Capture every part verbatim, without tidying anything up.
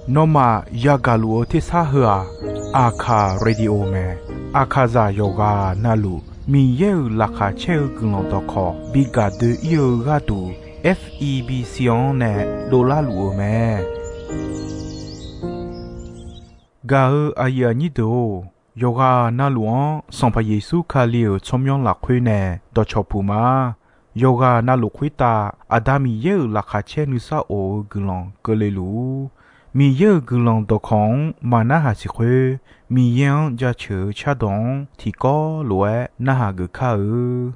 Nawmaf yagaq luf-eu tersar heu-aq, Aqkaq Radio mae. Aqkaqzaq yawqghaq navluf Miqyaer-euq laqkhaq caer-eu guiqlanq dawqkawq bi gaq doe-ir-eu gharduq, F E B C-anr nae dovlar luf-eu mae. Gaq-eu aqyuif aqnyir deuq-or, yawqghaq navluf-anr Sanqpaq Yeqsur Kali-euq tsawrmyanr lafkhoer nae dawqcawq puq ma. Yawqghaq navluf khoertav Aqda Miqyaer-euq laqkhaq caer nuisar of-eu guiqlanq keuvle luf-ur. Miqyaer-euq guiqlanq dawqkawq-anr maqnarhaq siq khoer, Miqyaer-anr jaceuq-eu cardawq-anr tiqkawv lof-aer narhaq geuf kar-eu.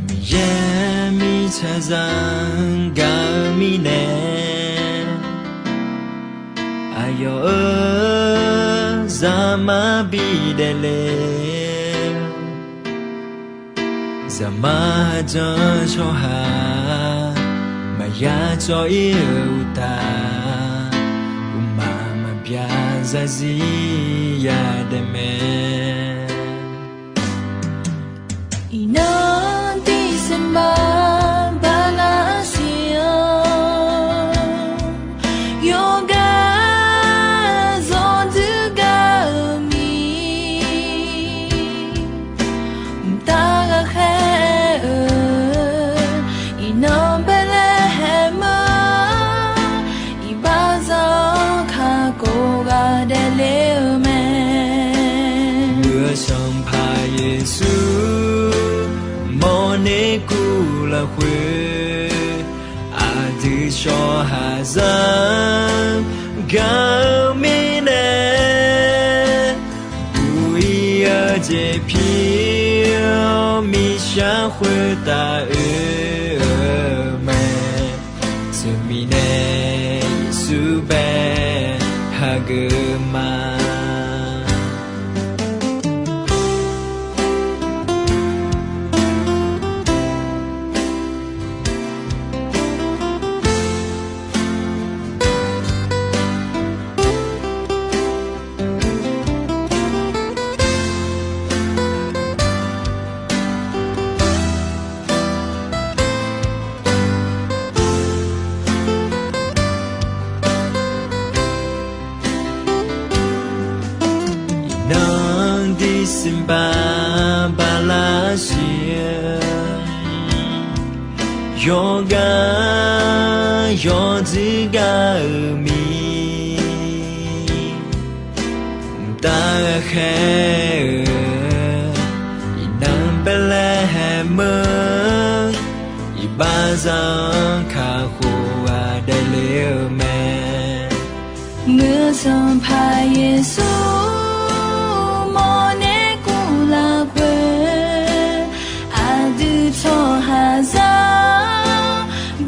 Miqyaer mirtsaqzaq gaq-eu mirnae, aqyawf-euq zaqmar bidaef le. Zaqmar janr tsawrhaq maqya cawv-ir-eu uqtaf, uqmaq maqbyav zarzir yadaef mae. Iqnan December bala siq-anr, yawqghaq zawqdui gaq-eu mir, mqtav ghaqkhaer-eu iqnan Baeqlaeqhaeq meuq, iqbaxzaq-anr kakhof ghaq daefle-eu mae. Muiq-eu Sanqpaq Yeqsur mawrner kuv lafkhoer, aqdui tsawrhaqzaq gaq-eu mirnae, buq-ir-eu jeq pir-awr miqshaq khoertav oe-eu mae. Teumirnae Yeqsur bae hageuf ma. Iqnan December bala siq-eu, yawqghaq yawqdui gaq-eu mir, mqtav ghaqkhaer-eu iqnan Baeqlaeqhaeq meuq, iqbaxzaq-anr kakhof ghaq daefle-eu mae. Muiq-eu Sanqpaq Yeqsur mawrner kuv lafkhoer, aqdui tsawrhaqzaq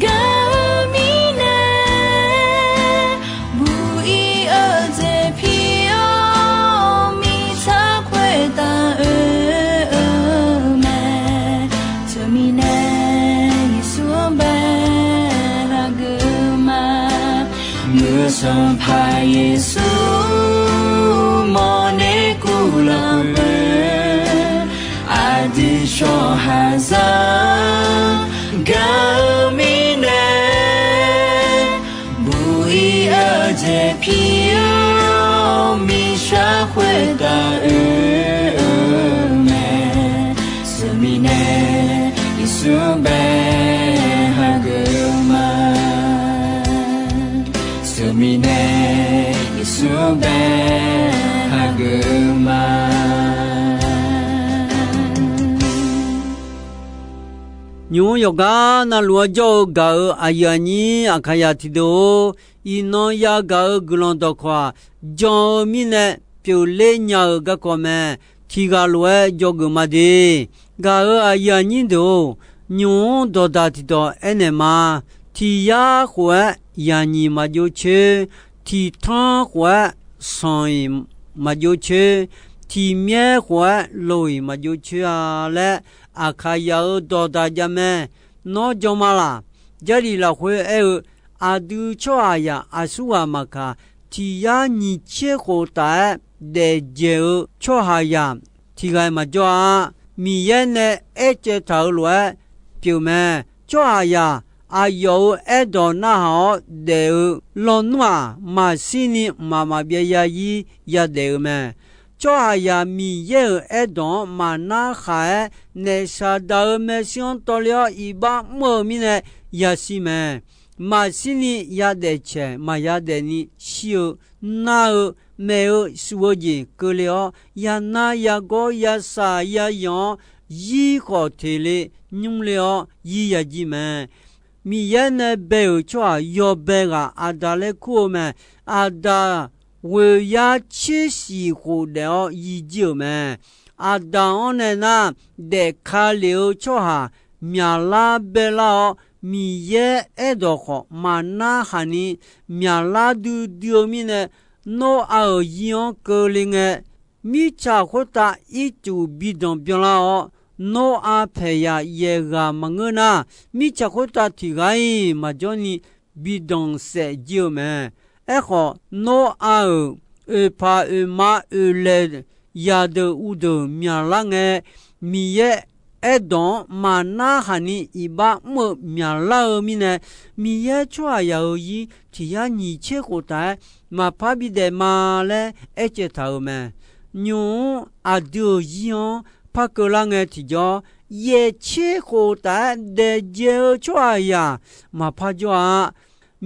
gaq-eu mirnae, buq-ir-eu jeq pir-awr miqshaq khoertav oe-eu mae. Teumirnae Yeqsur-anr bae hageuf ma. Muiq-eu Sanqpaq Yeqsur mawrner kuv lafkhoer, aqdui tsawrhaqzaq gaq-eu mirnae, buq-ir-eu jeq pir-awr miqshaq khoertav oe-eu mae. Teumirnae Yeqsur-anr bae hageuf ma. Teumirnae Yeqsur-anr bae hageuf ma. Nymq-mr yawqgar navluf-anr jawr-eu gaq-euq aqyuif aqnyir Aqkaqzaq tiqdeuq-or, iqnan yagaq-eu guiqlanq dawqkawq-aq, jan-eu mirnae pyeufler nya-euq garkawv mae. Tiqghaq lof-aer dzawgeuf ma de. Gaq-euq aqyuif aqnyir deuq-or, nymq-mr dawqdaq tiqdawq aernaeq ma. Tiq yar khof-aer yaqnyiq maqjov coer, tiq tanr khof-aer sanq-iq maqjov coer, tiq myaer khof-aer loq-iq maqjov coer-a laer, Aqkaqzaq-euq dawqdaq jav mae. Nawr jan ma laq? Jarlif lafkhoer aer-eu, aqdui tsawrhaqzaq aqsurghaq maqkaq, tiq yar nyiq tser khof taf-aer daef dzaeq-eu tsawrhaqzaq tiq ghaq-iq maqjawr-a. Miqyaer nae aercaev taq-euq lof-aer pyeuf mae. Tsawrhaqzaq aqyawf-euq aerdawq narhaq-awr daef-eu lawnmr-aq, maqshirni mqmaq maqbyav zarzir yadaef-eu mae. Tsawrhaqzaq Miqyaer-euq aerdawq-anr maqnar khaq-aer, naef Saqdaq-euq maershuir-anr tawvle-awr iqbax mr-eu mirnae yashir mae. Maqshirni yadaef caeq maqya daefni shir-eu, nar-eu, maef-eu, suf-eu jeq keuvle-awr, yanar yagawr yasaq yazanq-awr, zir khawf teq le nymr le-awr zir yajir mae. Miqyaer nae bae-euq tsawrhaq yawbae ghaq Aqdaq laer kur-eu mae. Aqdaq ghoeq yar tser shiq khof daef-awr yijir-euq mae. Aqdaq-anr nae nar, daefka lef-eu tsawrhaq myaqlar baelar-awr, Miqyaer aerdawq khawf maqnar haq ni myaqlar duidui-eu mirnae, Noraq-euq zir-anr keuvle ngae, mirtsaq khoertav ircuf bi danqbyan lar-awr, Noraq paeq yaq yaeq ghaq maqngeur nar, mirtsaq khoertav tiq ghaq-iq maqjawr ni bi danqsaef jir-eu mae. Aerkhawf, Noraq-euq oeqpaq oeqma oeqlaeq zaqdeuq uvdeuq myaqlar ngae, Miqyaer aerdawq-anr maqnar haq ni iqbax mr-eu myaqlar-eu mirnae, Miqyaer tsawrhaqzaq-euq zir tiq yar nyiq tser khof taf-aer maqpar bidaef ma laer aercaev taq-euq mae. Nymq-mr aqdui-euq zir-anr par keuvlar ngae tiqjawr, yaeq tser khof taf-aer daef dzaeq-eu tsawrhaqzaq maqpar jawr-a.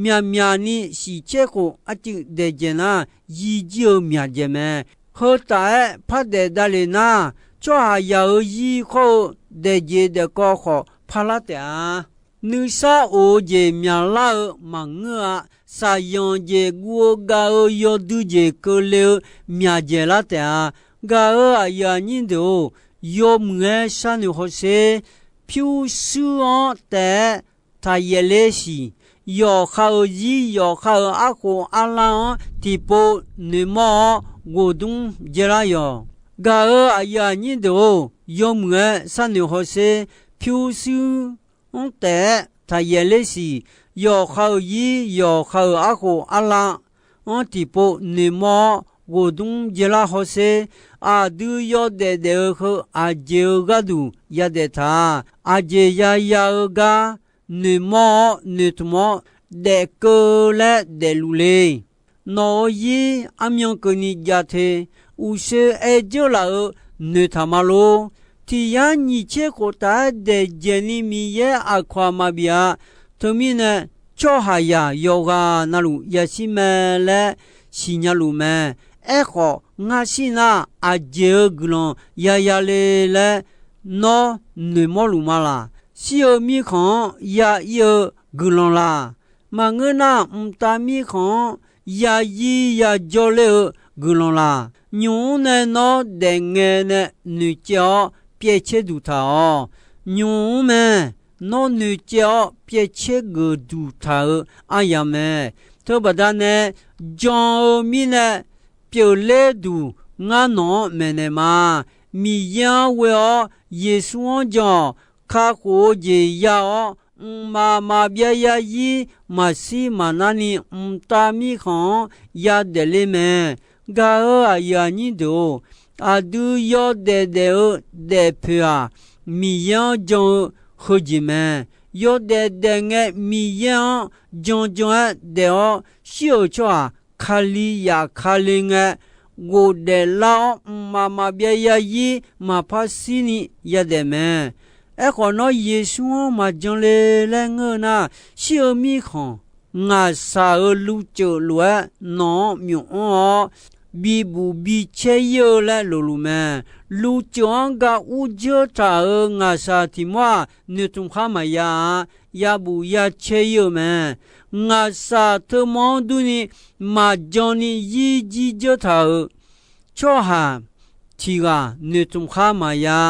Myaqmyaq ni shiq tser khof arcuiv daef dzaeq nar, yijir-eu myaq dzaeq mae. Heu taf-aer par daef davlef nar, tsawrhaqzaq-euq zir khawr-eu daef jeq daef kawv khawf parlar taef-a. Nuisar of-eu jeq myaqlar-eu maqngeur-a. Shaqzanq jeq guv-eu gav-eu yawdui jeq keuvle-eu myaq dzaeqlar taef-a. Gaq-euq aqyuif aqnyir deuq-or, yawmuiq-aer sharnoeq hawsher. Pyurshuir-anr taef-aer taqyaef ler siq. Yawqha-euq zir, yawqha-euq arkhof arlar-anr tiqpov noeqmawr-awr, ghoqdmr dzaelar yawq. Gaq-euq aqyuif aqnyir deuq-or, yawmuiq-aer sharnoeq hawsher. Pyurshuir-anr taef-aer taqyaef ler siq. Yawqha-euq zir, yawqha-euq arkhof arlar-anr tiqpov noeqmawr-awr, ghoqdmr dzaelar hawsher. Aqdui yawdaef daef-eu heu aqjeq-eu gharduq yadaef taq-a. Aqjeq yaya-eu gar noeqmawr-awr noeqtmq-awr daefkeuv laer daefluf le. Nawq-euq zir armyan keuvni jav te. Uqshoe aer dzeur laf-euq noeqtaq ma lor. Tiq yar nyiq tser khof taf-aer daef dzaeq ni Miqyaer aqkawq-aq maqbif-a. Teumirnae, tsawrhaqzaq yawqghaq navluf yashir mae laer siqnya luf mae. Aerkhawf, ngar shir nar aqjeq-eu guiqlanq yaya le laer nawr noeqmawr luf ma laq? Shir-eu mirkhanq-anr ya ir-eu guiqlanq laq? Maqngeur nar, mqtav mirkhanq-anr ya ir ya jawr ler-eu guiqlanq laq? Nymq-mr nae nawr daefngae nae noeqcaev-awr pyaev caer duq taq-awq. Nymq-mr mae, nawr noeqcaev-awr pyaev caer geuf duq taq-euq aryamq mae. Teubaqda nae jan-eu mirnae pyeufler duq ngar nawq-anr maeqnaeq ma. Miqyaer-anr ghoe-awr Yeqsur-anr jan-awq. Kakhof-eu jeq ya-awr, mqmaq maqbyav zarzir maqshir maqnarni mqtav mirkhanq-anr yadaef ler mae. Gaq-euq aqyuif aqnyir deuq-or, aqdui yawdaef daef-eu daefpoeq-aq, Miqyaer-anr jan-eu heujeq mae. Yawdaef daef ngae Miqyaer-anr jan jan-aer daef-awr shir-euq tsawrhaq Kali yaf Kali ngae, ghofdaef lar-awr mqmaq maqbyav zarzir maqpar shirni yadaef mae. Aerkhawf, nawr Yeqsur-anr maqjan le laer ngeur-eu nar, shir-eu mirkhanq ngaqshaq-euq luvceuf lof-aer nawq-anr myof-anr-awr, bibuf bicaer ir-eu laer lofluf mae. Luvceuf-anr ga urdzeur taq-euq ngaqshaq tiq mawr-aq, noeqtmq khar maqya-a. Yabuf yacaer ir-eu mae. Ngaqshaq teumanr durni maqjan ni zir jir dzeur taq-euq tsawrhaq tiq ghaq noeqtmq khar maqya.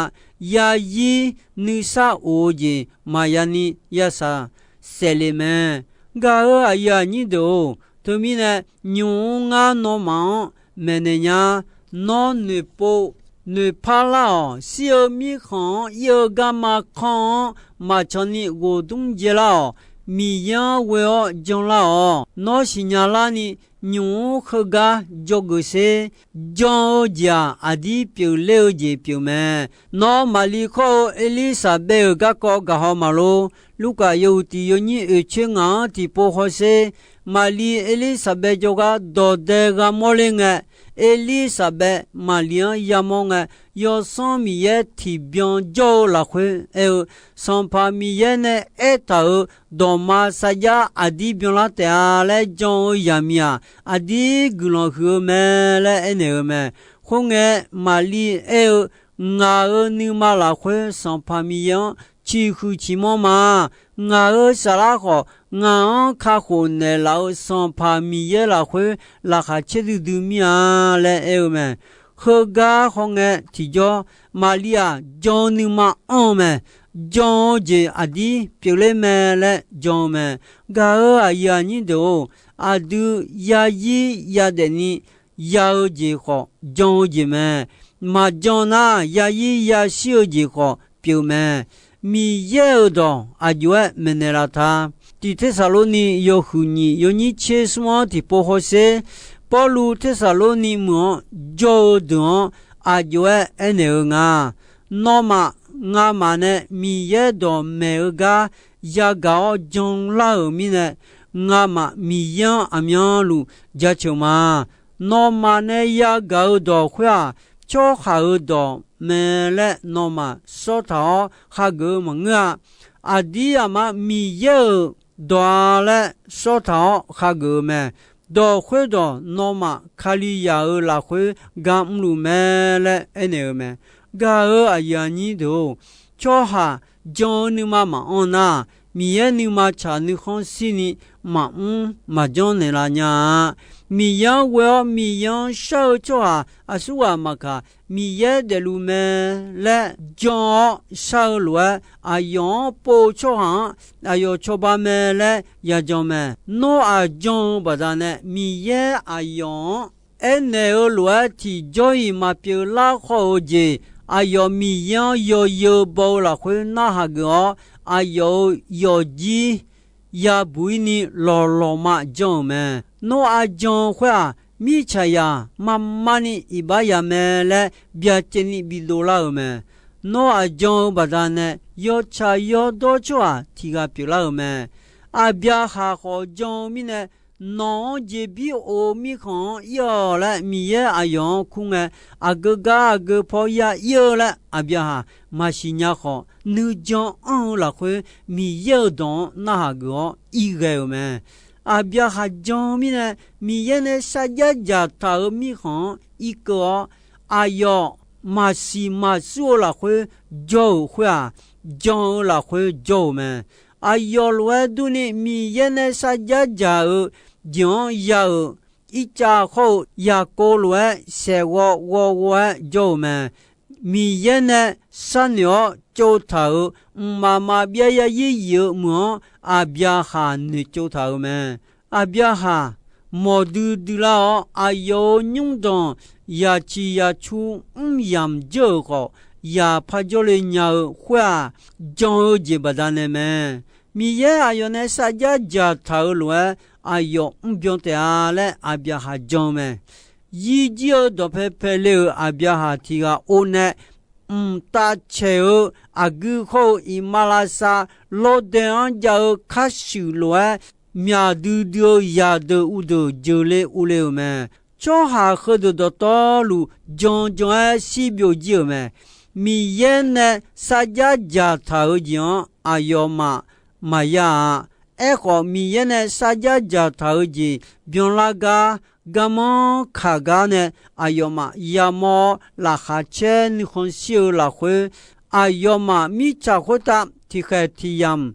Yarzir nuisar of-eu jeq maqya ni yashaq saef le mae. Gaq-euq aqyuif aqnyir deuq-or, teumirnae nymq-mr ngar nawmaf-anr maeqnaeq nya. Nawr noeqpov noeqpar lar-awq. Shir-eu mirkhanq-anr ir-eu garma kanr-anr maqcan ni ghoqdmr dzae lar-awq. Miqyaer-anr ghoe-awr janlar-awq. Nawr siqnya larni, nymq-mr heugar dzawgeuf sher. Jan-eu jeq-aq, aqdir pyeufler-eu jeq pyeuf mae. Nawr Maqli khawr-eu Erlirsaqbaev-euq garkawv gaqhaw maqlor. Lurkaf yawhuiq tiq yawnyir oeq coer ngaq-anr tiqpov hawsher. Maqli Erlirsaqbaev jawrgar dawqdae gha mawrler ngae, Erlirsaqbaev Maqli-anr yamawr ngae, Yawsanr Miqyaer tiqbyan jawr-eu lafkhoer aer-eu, Sanqpaq Miqyaer nae aertaq-euq dawqma sarjax aqdir byanlar taef-a laer jan-eu yaqmiq-aq, aqdir guiqlanq huiq-eu mae laer aernaeq-eu mae. Khoerngae, Maqli aer-eu, Ngaq-euq nuima lafkhoer Sanqpaq Miqyaer-anr ciqhuiq ciqmanr ma. Ngaq-euq saflar khawf, ngaq-anr kakhof naeqlaf-eu Sanqpaq Miqyaer lafkhoer laqkhaq caerdui dui mir-a laer aer-eu mae. Heugar hawngae tiqjawr, Maqli-aq, jan-eu nuima anr-eu mae. Jan-eu jeq aqdir pyeufler mae laer jan-eu mae. Gaq-euq aqyuif aqnyir deuq-or, aqdui yazir yadaef ni ya-eu jeq khawf, jan-eu jeq mae. Maqjan nar, yazir yashir-eu jeq khawf pyeuf mae. Miqyaer-euq dawq aqjox-aer maeqnaeq laf ta. Tiq Tersaqlorni yawhuiq nyiq yawnyir tser smr-anr tiqpov hawsher. Pawrluv Tersaqlorni meuq-anr jawr-eu deuq-anr aqjox-aer aernaeq-eu nga. Nawmaf, ngamaf nae Miqyaer dawqmaeq-eu gar yagaq-awr janlar-euq mirnae, ngamaf Miqyaer-anr aqmyanluf jaceuq ma. Nawmaf nae yagaq-eu dawq khoer-aq, tsawrhaq-euq dawq mae laer nawmaf sawrtaq-awr hageuf-eu maqngeur-a. Aqdir aqma Miqyaer-euq dawq-a laer sawrtaq-awr hageuf-eu mae. Dawq khoerdawq nawmaf Kalizaq-euq lafkhoer ga mrluf mae laer aernaeq-eu mae. Gaq-euq aqyuif aqnyir deuq-or, tsawrhaq jan-eu nuima maqanr nar, Miqyaer nuima tsaq nuikhanr shirni maqmr maqjanr naeqlaf nya-a. Miqyaer-anr ghoe-awr Miqyaer-anr shar-eu tsawrhaq aqsurghaq maqkaq, Miqyaer daefluf mae laer jan-awr shar-eu lof-aer, aqyawf-anr pov-eu tsawrhaq-anr aqyawf cawba mae laer yajan mae. Nawr aqjan-eu baqdanae Miqyaer aqyawf-anr aernaeq-eu lof-aer tiqjawr-iq maqpyeuf lar khawf-eu jeq, aqyawf Miqyaer-anr yawzeu baw-eu lafkhoer narhaq geuf-awr, aqyawf-euq yawqjir yabuq-ir ni lawqlawqma jan-euq mae. Nawr aqjan-eu khoer-aq, mirtsaqzaq maqma ni iqbax ya mae laer byacaevni bidov lar-euq mae. Nawr aqjan-eu baqdanae yawtsaq yawdawr tsawrhaq tiq ghaq pyeuflar-euq mae. Aqbyaqhaq khawf jan-eu mirnae, nawq-anr jeqbir of-eu mirkhanq-anr ir-awq laer Miqyaer aqyawf-anr kur ngae, aqgeu gar aqgeu paw ya ir-eu laer Aqbyaqhaq maqsiq nya khawf, nuijan anr-eu lafkhoer Miqyaer-euq dawq-anr narhaq geuf-awr ir ghae-euq mae. Aqbyaqhaq jan-eu mirnae, Miqyaer nae sarjax dzaqtaq-euq mirkhanq-anr irkeuv-awr, aqyawf maqsiq maqsur-eu lafkhoer jawr-euq khoer-aq, jan-eu lafkhoer jawr-euq mae. Aqyawf lof-aer durni Miqyaer nae sarjax dzaq-eu jeq-anr ya-euq Irtsav hawr-eu Yaqkov lof-aer saeqghawv ghawv ghawv-aer jawr-euq mae. Miqyaer nae sharnoeq-awr tsovtaq-euq mqmaq maqbyav yarzir yif-eu meuq-anr Aqbyaqhaq noeqtsov taq-euq mae. Aqbyaqhaq mawqdui dui lar-awr, aqyawf-euq nymrdanq yaqciq yaqcu mr yamq dzeur-euq khawf, yaqpar jawrle nya-eu khoer-aq, jan-eu jeq baqdanae mae. Miqyaer aqyawf nae sarjax dzaqtaq-euq lof-aer, aqyawf mrbyan taef-a laer Aqbyaqhaq jan-eu mae. Yirjir-eu dawqpae paele-euq Aqbyaqhaq tiq ghaq or nae, mqtav caeq-eu aqgui hawr-eu iqmalavshav lawrdae-anr jav-eu karshuif lof-aer, myaq duidui-eu zaqdeuq uvdeuq jeuqle urle-euq mae. Tsawrhaq heudeuq dawqtawvluf jan jan-aer shir byovjir-euq mae. Miqyaer nae sarjax dzaqtaq-euq jeq-anr aqyawfmaf maqya-a. Aerkhawf, Miqyaer nae sarjax dzaqtaq-eu jeq byanlar gar, garmanr kaq gar nae aqyawfmaf yamawr-awr, laqkhaq caer nuikhanr shir-eu lafkhoer, aqyawfmaf mirtsaq khoertav tiqkhaeq tiq yamq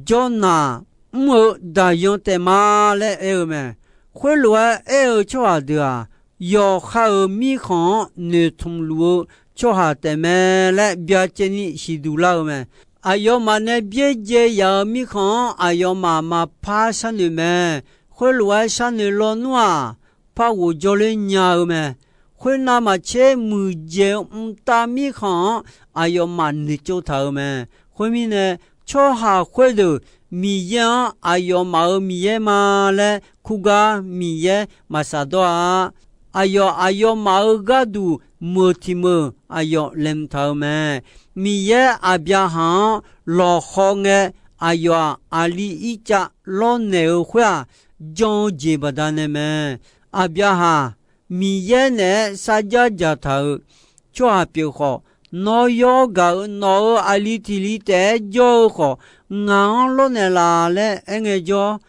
jawrnaq mr-eu daqyan taef ma laer aer-eu mae. Khoerlof-aer aer-eu tsawrhaq deuq-aq, yawqha-euq mirkhanq-anr noeqtmq luf-eu tsawrhaq taef mae laer byacaevni siqduq lar-eu mae. Aqyawfmaf nae byaerdzae yaf-euq mirkhanq-anr aqyawfmaf maqpar sharnoeq mae. Khoerlof-aer sharnoeq lawnmr-aq, par ghof jawrler nya-eu mae. Khoernav maqtser muiqdzaeq-eu mqtav mirkhanq-anr aqyawfmaf noeqtsov taq-euq mae. Khoermirnae, tsawrhaq khoerdeuq Miqyaer-anr aqyawfmaf-euq Miqyaer ma laer kurgar Miqyaer maqsaq dawr-a. Aqyawf aqyawfmaf-euq gharduq meuq tiq meuq aqyawf laeqhmq taq-euq mae. Miqyaer Aqbyaqhaq-anr lawqhaw ngae, aqyawf-aq, aqli Irtsav lawrnaeq-euq khoer-aq, jan-eu jeq baqdanae mae. Aqbyaqhaq, Miqyaer naeq-aer sarjax dzaqtaq-euq tsawrhaq pyeuf khawf, nawr yawr gaq-euq nawq-euq aqli tiq li taef-aer jawr-eu khawf, ngaq-anr lawrnaeq laf laer aerngae jawr,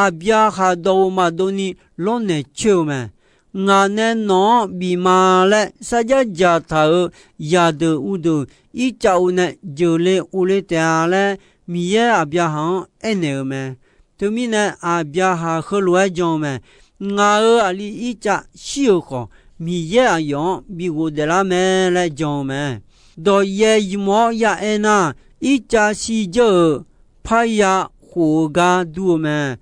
Aqbyaqhaq dawq-euq maqdov ni lawrnaeq coer-eu mae. Ngaq nae nawq-anr bif ma laer sarjax dzaqtaq-euq zaqdeuq uvdeuq Irtsav-eu nae jeuqle uvle taef-a laer, Miqyaer Aqbyaqhaq-anr aernaeq-euq mae. Teumirnae, Aqbyaqhaq heulof-aer jan-eu mae. Ngaq-euq aqli Irtsav shir-euq khawf, Miqyaer aqyawf-anr bi ghofdaef lar mae laer jan-eu mae. Dawqyaev ymq-awr ya aer nar, Irtsav shirdzeur-euq parya khof-eu gar dur-eu mae.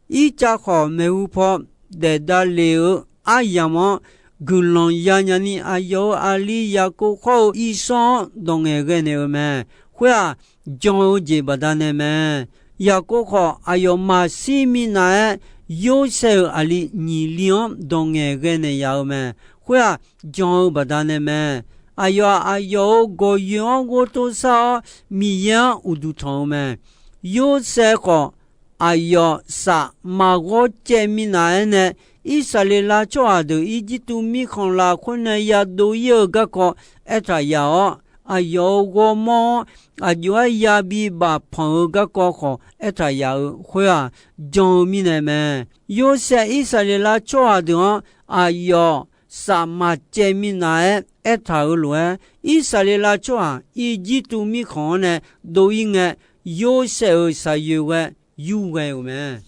Irtsav khawf, maeqhu paw daef davlef-eu aryamq-anr guiqlanq yanya ni, aqyawf-euq aqli Yaqkov khawr-eu Irsawr-anr dawq ngaeqghae naeq-euq mae. Khoer-aq, jan-eu jeq baqdanae mae. Yaqkov khawf, aqyawf maqshir minav-aer, Yorsaev-euq aqli nyiq li-anr dawq ngaeqghae naeq yaf-eu mae. Khoer-aq, jan-eu baqdanae mae. Aqyawf-aq, aqyawf-euq gawqyoeq-anr ghovtov sar-awr, Miqyaer-anr uqduq tanq-eu mae. Yorsaev khawf, aqyawf saf maqghawr caev minav-aer nae, Irsaqleqlav tsawrhaq deuq Irjirtuv mirkhanq lafkhoer nae yadov ir-eu garkawv aertaq yaf-awr, aqyawf-euq ghawrmawr-anr aqjox-aer yabi bafpanq-eu garkawv khawf aertaq yaf-eu khoer-aq, jan-eu mirnae mae. Yorsaev Irsaqleqlav tsawrhaq deuq-anr aqyawf saf maqcaev minav-aer aertaq-euq lof-aer, Irsaqleqlav tsawrhaq Irjirtuv mirkhanq-anr nae dov ir ngae, Yorsaev-euq shaqyoeq ghae yurghae-euq mae.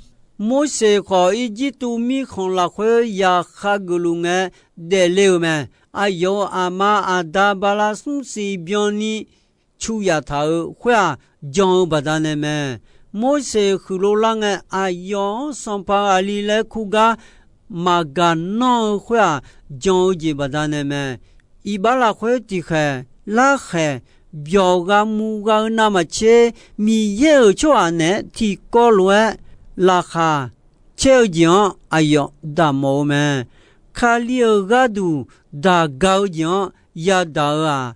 Morseq khawf, Irjirtuv mirkhanq lafkhoer yaqkhav geufluf ngae daefle-euq mae. Aqyawf-euq aqma aqda bala smrsiq byanni cu yaf taq-euq khoer-aq, jan-eu baqdanae mae. Morseq huiqlov lar ngae, aqyawf-anr sanqpaq aqli laer kur gar maqgaq nanr-eu khoer-aq, jan-eu jeq baqdanae mae. Iqbax lafkhoer tiqkhaeq larkhaeq byawq gha mu gha-eu navmaqtser, Miqyaer-euq tsawrhaq naeq-aer tiqkawv lof-aer laqkhaq caer-eu jeq-anr aqyawf daqmawf-eu mae. Kali-euq gharduq daq ga-eu jeq-anr yadaq-eu-aq,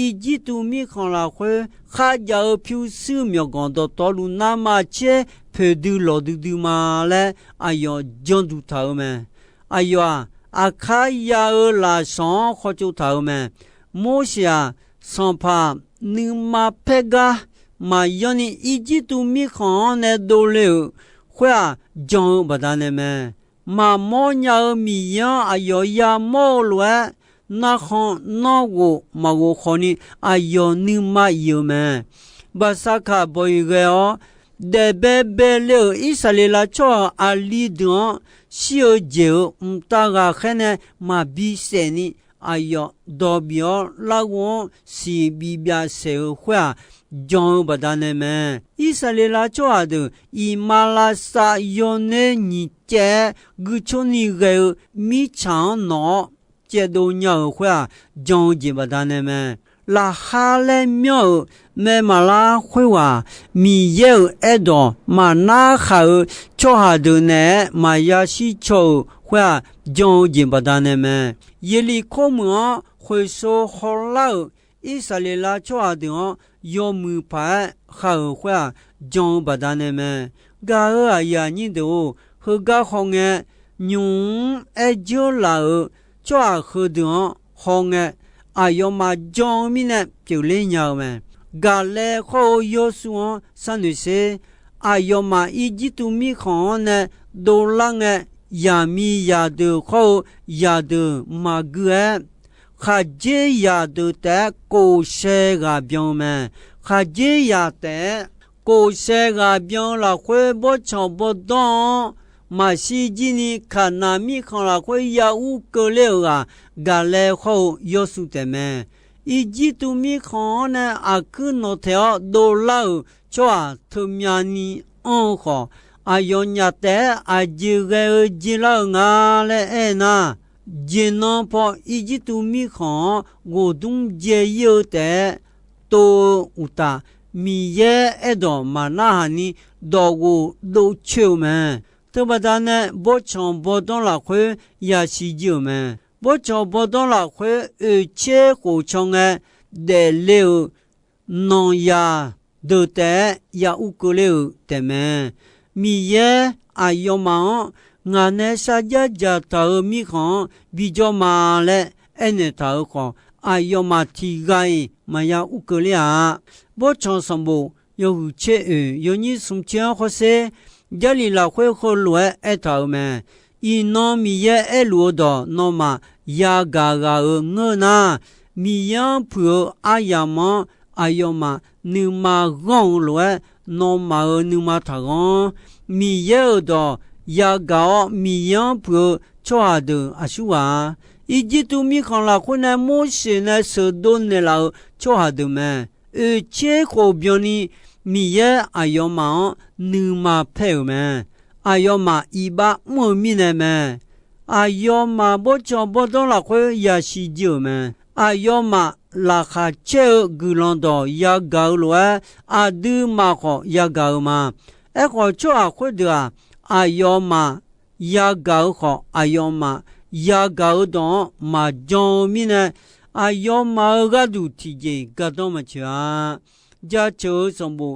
Irjirtuv mirkhanq lafkhoer kharjav-eu pyurshuir myawqganq dawqtawvluf navmaqtser poeqdui lawqdui dui ma laer aqyawf janduq taq-eu mae. Aqyawf-aq, aqkar ya-eu lafsawq-anr khawtsov taq-eu mae. Morseq-aq, sanqpaq nuima paer gar maqyanr ni Irjirtuv mirkhanq-anr nae dovle-euq khoer-aq, jan-eu baqdanae mae. Maqmawr nya-eu Miqyaer-anr aqyawf yamawr-eu lof-aer, narkhan nanrghof maqghof khawfni aqyawf nuima iq-eu mae. Baqsaqkaq bawq-iq ghae-awr, daef baebae le-euq Irsaqleqlav tsawrhaq aqli deuq-anr shir-eu jeq-euq mqtav ghaqkhaer nae maqbi saef ni, aqyawf dawq bif-awr larghov-anr siq bibyav saeq-eu khoer-aq, jan-eu baqdanae mae. Irsaqleqlav tsawrhaq deuq iqmalavshav yawner nyiq caev-aer guicoer ni ghae-eu mirtsaq-anr nawq-awr caevdov nya-euq khoer-aq, jan-eu jeq baqdanae mae. Laqkhar laer myanr-euq mae maqlar khoerghaq, Miqyaer-euq aerdawq maqnar khaq-euq tsawrhaq deuq naeq-aer maqya shir caw-euq khoer-aq, jan-eu jeq baqdanae mae. Yeqliqkor meuq-anr khoeqso hawlar-euq Irsaqleqlav tsawrhaq deuq-anr yawmuiq paq-aer khav-euq khoer-aq, jan-eu baqdanae mae. Gaq-euq aqyuif aqnyir deuq-or, heugar hawngae, nymq-mr aer dzeur laf-euq tsawrhaq heudeuq-anr hawngae, aqyawfmaf jan-eu mirnae pyeufler nya-eu mae. Gaqlaev khawr-eu Yawrsuv-anr sharnoeq sher. Aqyawfmaf Irjirtuv mirkhanq-anr nae dovlar ngae, yaqmiq zaqdeuq khawr-eu zaqdeuq maqgui-aer, khaqdzerzaq deuq taef-aer kof shae ghaq byan-eu mae. Khaqdzerzaq taef-aer kof shae ghaq byan-eu lafkhoer, bawrtsanq bawrdanr-anr maqshir jir ni, Kaqnaq mirkhanq lafkhoer ya ur keuvler-euq ghaq, Gaqlaev khawr-eu Yawrsuv taef mae. Irjirtuv mirkhanq-anr nae aqkuir nawqtaeq-awr dovlar-euq tsawrhaq teumyani anr-eu khawf, aqyawfnyaf taef-aer aqjeq ghae-eu jeq lar-euq nga laer aernar, jeqnan paw Irjirtuv mirkhanq-anr ghoqdmr dzae ir-eu taef-aer tov-eu uqtaf, Miqyaer aerdawq maqnarhaq ni dawqghof dovcoer-euq mae. Teubaqda nae bawrtsanq bawrdanr lafkhoer yasiq jir-euq mae. Bawrtsanq bawrdanr lafkhoer oeqtser khof can ngae daefle-euq nanqzaq deuq taef-aer ya ur keuvle-euq taefmae. Miqyaer aqyawfmaf-anr ngaq nae sarjax dzaqtaq-euq mirkhanq-anr bijawr ma laer aernaeq taq-euq khawf, aqyawfmaf tiq ghaq-iq maqya ur keuvle-a. Bawrtsanq sanqbof yawhuiq tser oeq yawnyir smr tser-anr hawsher, Jarlif lafkhoer heulof-aer aertaq-euq mae. Iqnan Miqyaer aerluf-eu dawq nawmaf yagaq ghaq-euq ngeur nar, Miqyaer-anr puiq-eu aryamq-anr aqyawfmaf nuima ghanr-eu lof-aer, nawmaf-euq nuima taqghanr. Miqyaer-euq dawq yagaq-awr, Miqyaer-anr puiq-eu tsawrhaq deuq aqsur ghaq-a. Irjirtuv mirkhanq lafkhoer nae Morseq nae sheuqdov naeqlaf-euq tsawrhaq deuq mae. Oeqtser khof byanni Miqyaer aqyawfmaf-anr nuima paer-euq mae. Aqyawfmaf iqbax mr-eu mirnae mae. Aqyawfmaf bawrtsanq bawrdanr lafkhoer yasiq jir-euq mae. Aqyawfmaf laqkhaq caer-eu guiqlanq dawq yagaq-eu lof-aer, aqduimaf khawf yagaq-eu ma. Aerkhawf, tsawrhaq khoerdeuq-aq, aqyawfmaf yagaq-eu khawf, aqyawfmaf yagaq-eu dawq-anr maqjan-eu mirnae, aqyawfmaf-euq gharduq tiqjeq gardanr maqtsoeq-a. Jaceuq-eu sanqbof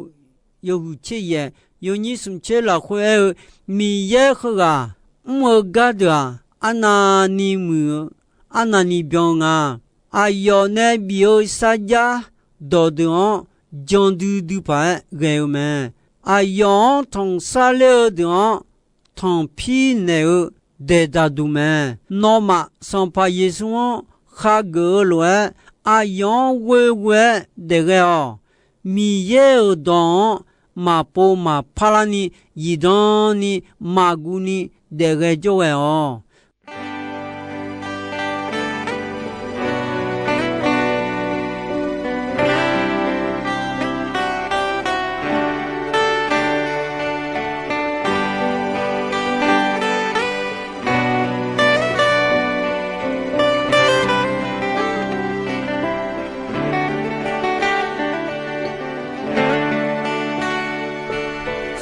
yawhuiq tser yaef yawnyir smq tser lafkhoer aer-eu, Miqyaer heughaq mr-eu gardeuq-aq, arnavni muiq-eu, arnavni byan-eu nga. Aqyawf nae bif-eu sarjax dawqdeuq-anr jan duidui paq-aer ghae-eu mae. Aqyawf-anr tanqsar ler-eu deuq-anr tanqpir naeq-eu daeqdaq duq mae. Nawmaf Sanqpaq Yeqsur-anr khageuf-eu lof-aer, aqyawf-anr ghoeghoe-aer daefghae-awq. Miqyaer-euq dawq-anr maqpov maqpar larni, zifdan ni, maqguv ni daefghae jawrghae-awq.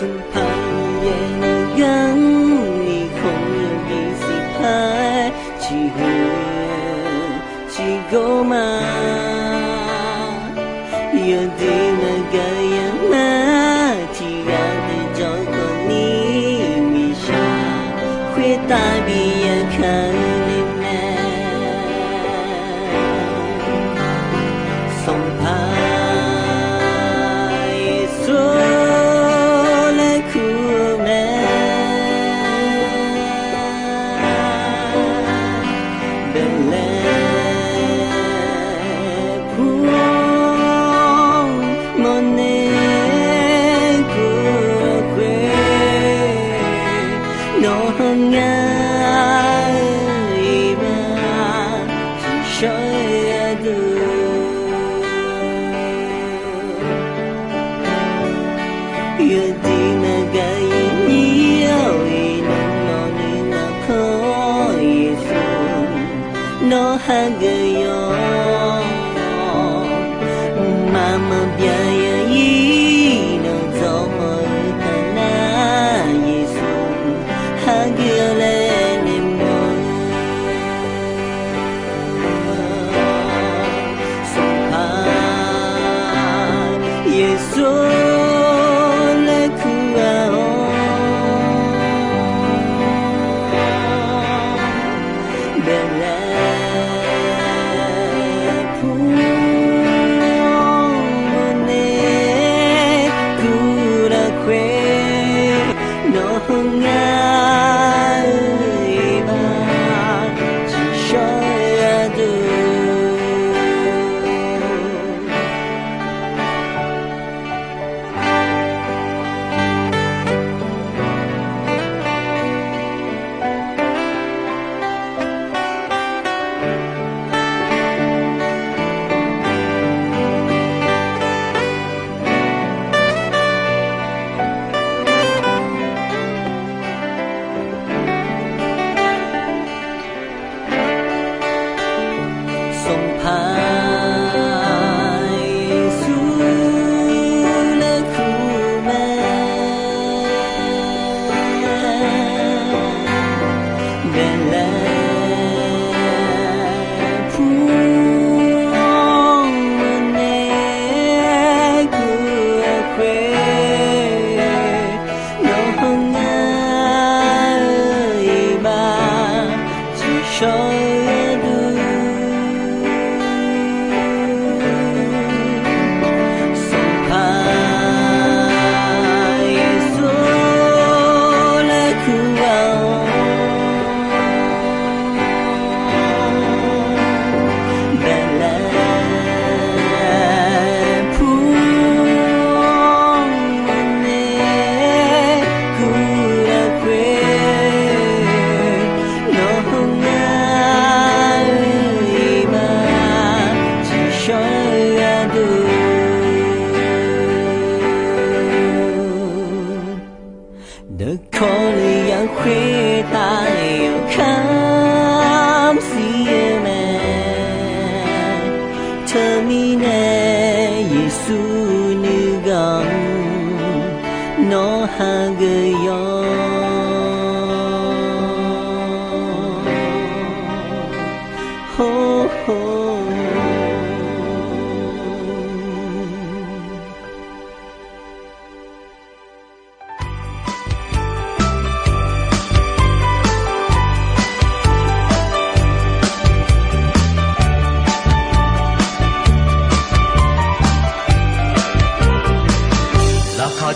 Sanqpaq Miqyaer nuiganr ni khawf yawqjeq siqpar-aer ciqhuiq ciqgor ma. Yawduq maqgaq yamar tiqghaq deuq jawrkhawf ni miqshaq khoertav bi yakaq-eu nae mae. Sanqpaq Yeqsur laer kur-eu mae. Baeqlaeq pur mawrnae kur-eu khoer, nawq-anr ngar-eu iqbax tiqshawr-aer ardeuq Yawdiq maqgaq yawnyir-awr, iqnan nawq nuinanq khanr-awr Yeqsur, nawr hageuf yawq-awr, mqmaq maqbyav yawnyir nawq dzawq mawf-eu taf nar Yeqsur, hageuf-awq laer naeq mawf-eu Sanqpaq Yeqsur laer kur-a-awr, baeqlaeq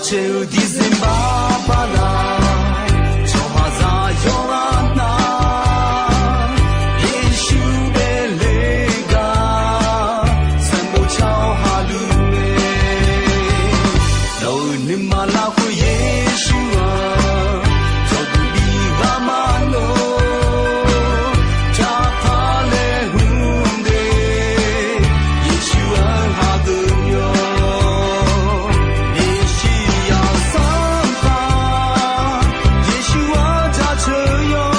Caer-eu December bala, tsawrhaqzaq yawqghaq nar, Yeqsur daefle-eu gar, sanqbof car-awr haqluf mae. Nawq-euq nuima larkhoer Yeqsur-aq, dawqduq bi ghaq maqnov, jaqpar laer hmq de, Yeqsur-anr hageuf yawq. Meqsiryaq Sanqpaq, Yeqsur-anr jaceuq yawq.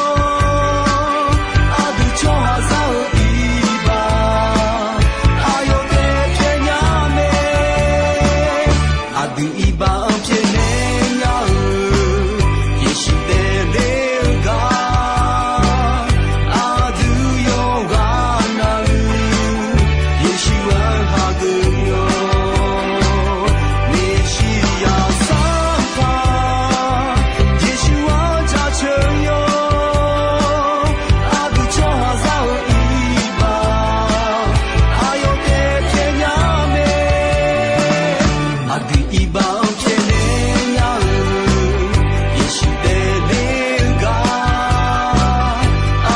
Aqdui tsawrhaqzaq-euq iqbax, aqyawf taef pyaeqnya mae. Aqdui iqbax-anr pyaeqnaeq nya-eu, Yeqsur daefle-eu gar, aqdui yawqghaq navluf, Yeqsur-anr hageuf yawq. Meqsiryaq Sanqpaq, Yeqsur-anr jaceuq yawq. Aqdui tsawrhaqzaq-euq iqbax, aqyawf taef pyaeqnya mae. Aqdui iqbax-anr pyaeqnaeq nya-eu, Yeqsur daefle-eu gar,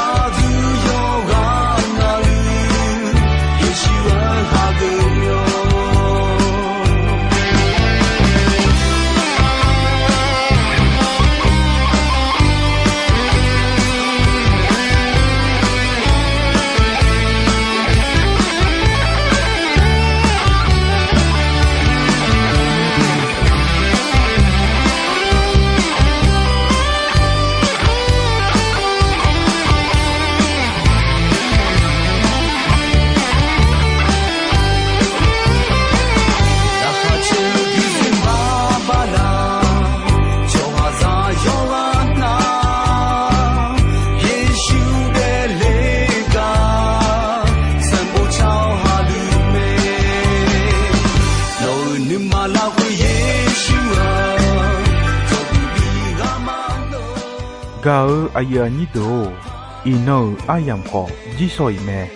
aqdui yawqghaq navluf, Yeqsur-anr hageuf yawq. Laqkhaq caer-eu December bala, tsawrhaqzaq yawqghaq nar, Yeqsur daefle-eu gar, sanqbof car-awr haqluf mae. Nawq-euq nuima larkhoer Yeqsur-aq, dawqduq bi ghaq maqnov. Gaq-eu aqyuif aqnyir deuq-or, iqnan-euq aryamq khawf jirsawq iq mae.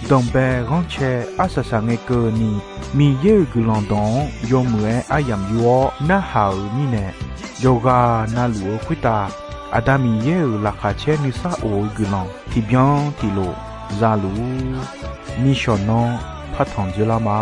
Danqbae ghanrcae arsaq saqngae keuvni, Miqyaer-euq guiqlanq dawq-anr yawmuiq-aer aryamq yur-awr narhaq-euq mirnae, yawqghaq navluf-eu khoertav Aqda Miqyaer-euq laqkhaq caer nuisar of-eu guiqlanq tiqbyan tiqlof za luf-ur. Nishawq nanr partanq dzeurlar ma.